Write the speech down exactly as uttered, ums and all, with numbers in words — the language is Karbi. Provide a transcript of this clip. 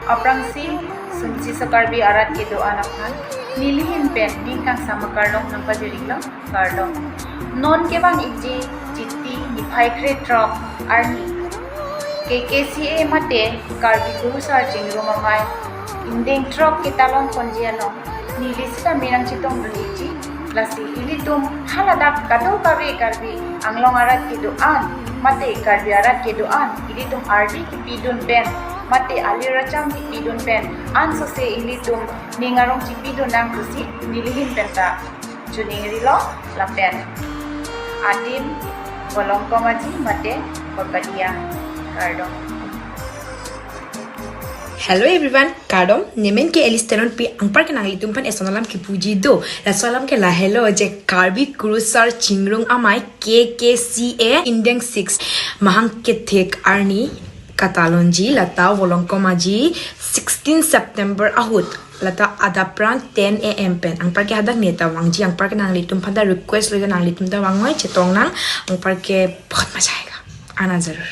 Aphrangsi sumsi so Karbi arat kedo-an aphan nelihin pen ning kangsam akardom nangpajir-iklo, kardom. Non kevang iji Chiti niphai krethrok arni K K C A mate Karbi Kurusar Chingrum Amei ingdeng throk ketalon ponji along neli sita me nangchetongdun-ikji. Lasi ilitum haladak kadokave Karbi Anglong arat kedo-an mate Karbi arat kedo-an ilitum ardi kipidun pen mate alir acham kipidun pen ansose ilitum ning arong chipidun nang pusi nelihin pen ta choningrilo lapen adim Volongkom Aji mate Korpadia, kardom. Hello everyone, kardom. Nemen ke Alice Teronpi, anparke nanglitum aphan eson alam kipuji do. Laso alam ke lahelo je Karbi Kurusar Chingrum Amei K K C A ingdeng six mahang kethek arni katalonji, lata Volongkom Aji sixteen September ahut, lata adap pran ten A M pen. Anparke hadak neta vangji, anparke nanglitum aphan ta request lo, nanglitum ta vang noi, chetong nang. Anparke bahut maza aayega, aana zarur.